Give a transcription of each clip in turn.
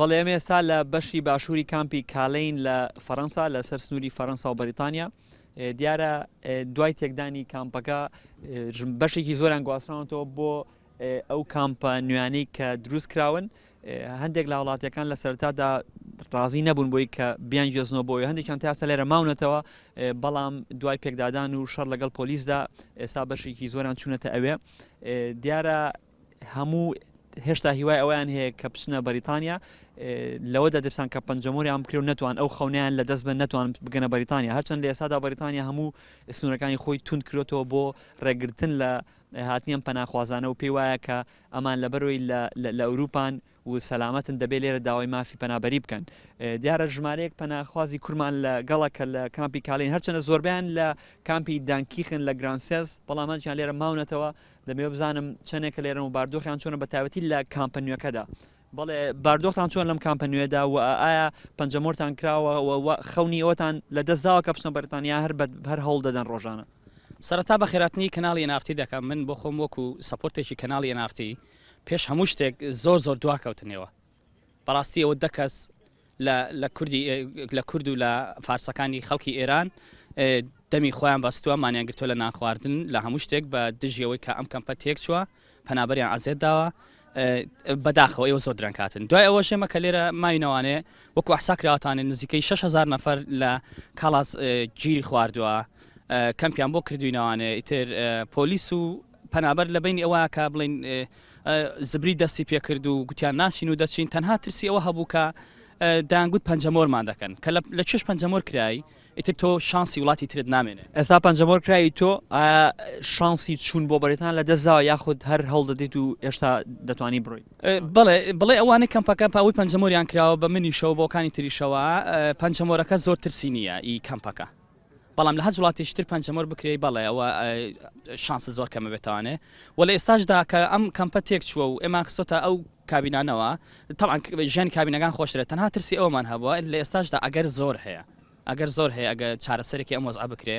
بەڵێ ئێمە ئێستا لە بەشی باشووری کامپی کالین لە فەرەنسا لەسەر سنووری فەرەنسا و بەریتانیا دیارە دوای تێکدانی کامپەکە بەشێکی زۆریان گواستراونەتەوە بۆ ئەو کامپە نوێیانەی کە دروست کراون هەندێک لە هاوڵاتیەکان لە سەرتادا ڕازی نەبوون بۆی کە بیان گوێزنەوە بۆی هەندێکیان تا ئێستا لێرە ماونەتەوە بەڵام دوای پێکدادان و شەڕ لەگەڵ پۆلیسدا ئێستا بەشێکی زۆران چوونەتە ئەوێ دیارە هەموو هێشتا هیوای ئەویان هەیە کە بچنە بەریتانیا لەوە دەدرسان کە پەنجەمۆریان بکرێ و نەتوان ئەو خەونیان لە دەست بن نەتوان بگەنە بەریتانیا هەرچەند لە ئێستادا بەریتانیا هەموو سنوورەکانی خۆی توند کرۆتەوە بۆ ڕێگرتن لە هاتنی ئەم پەناخوازانە و پێی وایە کە ئەمان لەبەرەوەی لە ئەوروپان و سەلامەتن دەبێ لێرە داوای مافی پەنابەری بکەن. دیارە ژمارەیەک پەناخوازی کورمان لە گەڵە کە لە کامپی کالین هەرچەندە زۆربەیان لە کامپی دانکیخن لە گرانسێز بەڵام هەندێکیان لێرە ماونەتەوە دەمەوێ بزانم چەندێکە لێرەن و باردۆخیان چۆنە بە تایبەتی لە کامپە نوێکەدا. بەڵێ باردۆختان چۆن لەم کامپە نوێدا و ئایا پەنجەمۆرتان کراوە و خەونی ئەوەتان لە دەست داوە کە بچنە بەریتانیا هەر هەر هەوڵ دەدەن ڕۆژانە؟ سەرەتا بەخێراتنی کەناڵی ئێن ئاڕ تی دەکەم من بۆ خۆم وەکو support ێکی کەناڵی ئێن ئاڕ تی پێش هەموو شتێک زۆر زۆر دواکەوتنەوە بەڕاستی ئەوە دە کەس لە لە کوردی لە کورد و لە فارسەکانی خەڵکی ئێران دەمی خۆیان بەستووە مانیان گرتووە لە نانخواردن لە هەموو شتێک بە دژی ئەوەی کە ئەم کەمپە تێک چووە پەنابەریان عەزێت داوە بەداخەوە ئێوە زۆر درەنگ هاتن دوای ئەوەش ئێمە کە لێرە ماوینەوانێ وەکو ئەحسا کراوەتانێ نزیکەی 6000 نەفەر لە کاڵاس گیری خواردووە کەمپیان بۆ کردوینەوانێ ئیتر پۆلیس و پەنابەر لە بەینی ئەوە کە بڵین زبری دەستی پێکرد و گوتیان ناچین و دەچین تەنها ترسی ئەوە هەبوو کە دەیانگوت پەنجەمۆرمان دەکەن کە لە چێش پەنجەمۆر کرای ئیتر تۆ شانسی وڵاتی ترت نامێنێ. ئێستا پەنجەمۆر کرای تۆ ئایا شانسی چوون بۆ بەریتان لە دەست داوە یاخود هەر هەوڵ دەدەیت و هێشتا دەتوانی بڕۆی؟ بەڵێ بڵێ ئەوانەی کەمپەکە ئەوەی پەنجەمۆریان کراوە بە منیشەوە بۆکانی تریشەوە پەنجەمۆرەکە زۆر ترسی نییە ئی کەمپەکە بەڵام لە هەچ وڵاتێکی تر پەنجەمۆر بکرێی بەڵێ ئەوە شانست زۆر کەمە بێتوانێ و لە ئێستاشدا کە ئەم کەمپە تێک چووە و ئێمان خستۆتە ئەو کابینانەوە تەبعەن ژیانی کابینەکان خۆشترە تەنها ترسی ئەومان هەبووە لە ئێستاشدا ئەگەر زۆر هەیە ئەگەر زۆر هەیە ئەگە چارەسەرێکی ئەم وەزعە بکرێ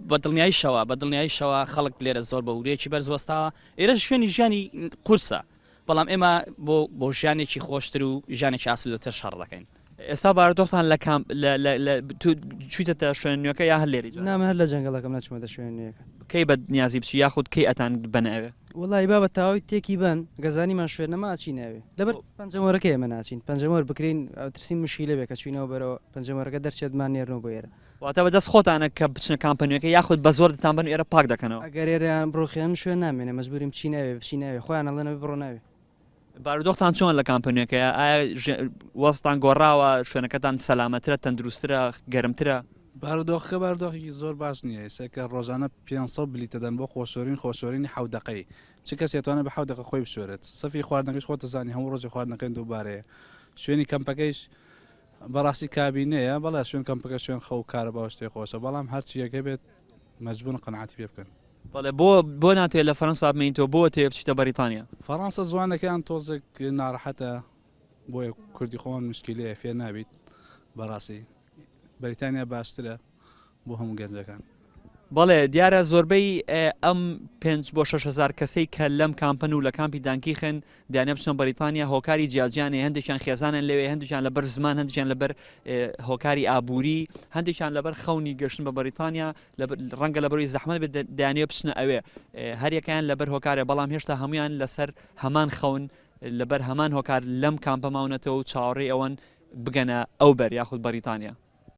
بە دڵنیاییشەوە بە دڵنیاییشەوە خەڵک لێرە زۆر بە ورەیەکی بەرز وەستاوە ئێرە شوێنی ژیانی قورسە بەڵام ئێمە بۆ بۆ ژیانێکی خۆشتر و ژیانێکی ئاسوودەتر شەڕ دەکەین. ئێستا بارودۆختان لە کامپ لە لە لە تو چویتەتە شوێنە نوێکە یا هەر لێرەی جاران؟ نا من هەر لە جەنگەڵەکەم نەچوومەتە شوێنە نوێیەکە. کەی بە نیازی بچی یاخود کەی ئەتان بەنە ئەوێ؟ وەڵایی بابە تەواوی تێکی بەن گەر زانیمان شوێن نەما ئەچینە ئەوێ لەبەر پەنجەمۆرەکەی ئێمە ناچین پەنجەمۆر بکرێین ئەترسین مشکیلە بێ کە چوینەوە بەرەوە پەنجەمۆرەکە دەرچێت مان نێرنەوە بۆ ئێرە. واتە بە دەست خۆتانە کە بچنە کامپە نوێکە یاخود بە زۆر دەتانبەن و ئێرە پاک دەکەنەوە؟ ئەگەر ئێرەیان بڕوخێنن شوێن نامێنێ مەجبورین بچینە ئەوێ بچینە ئەوێ خۆیان ئەڵێن ئەبێ بڕۆنە ئەوێ. بارودۆختان چۆن لە کامپە نوێکەیە؟ ئایا وەزتان گۆڕاوە؟ شوێنەکەتان سەلامەترە، تەندروستترە، گەرمترە؟ بارودۆخەکە بارودۆخێکی زۆر باش نییە، ئێستا کە ڕۆژانە 500 بلیت دەدەن بۆ خۆشۆرین، خۆشۆرینی حەوت دەقەیی، چ کەسێ ئەتوانێت بە حەوت دەقە خۆی بشۆرێت؟ سەفی خواردنەکەش خۆت دەزانی هەموو ڕۆژێ خواردنەکەی دووبارەیە، شوێنی کەمپەکەیش بەڕاستی کابینەیە، بەڵێ شوێن کەمپەکە شوێن خەو و کارەبا و شتێ خۆشە، بەڵام هەرچییەک هەبێت مەجبوورن قەناعەتی پێ بکەن. بەڵێ بۆ بۆ ناتەوێت لە فەرەنسا بمێنیتەوە بۆ ئەتەوێت بچیتە بەریتانیا؟ فەرەنسا زوانەکەیان تۆزێک ناڕەحەتە بۆیە کوردی خۆمان مشکیلەیە فێر نابیت بەڕاستی بەریتانیا باشترە بۆ هەموو گەنجەکان. بەڵێ دیارە زۆربەی ئەم پێنج بۆ 6 هەزار کەسەی کە لەم کامپن و لە کامپی دانکیخن دەیانەوێت بچنە بەریتانیا هۆکاری جیاجیان هەیە هەندێکیان خێزانیان لەوێ هەندێکیان لەبەر زمان هەندێکیان لەبەر هۆکاری ئابووری هەندێکیان لەبەر خەونی گەشتن بە بەریتانیا ڕەنگە لەبەرەوەی زەحمەت بێت دەیانەوێت بچنە ئەوێ هەریەکەیان لەبەر هۆکارێ بەڵام هێشتا هەمویان لەسەر هەمان خەون لەبەر هەمان هۆکار لەم کامپە ماونەتەوە و چاوەڕێی ئەوەن بگەنە ئەو بەر یاخود بەریتانیا.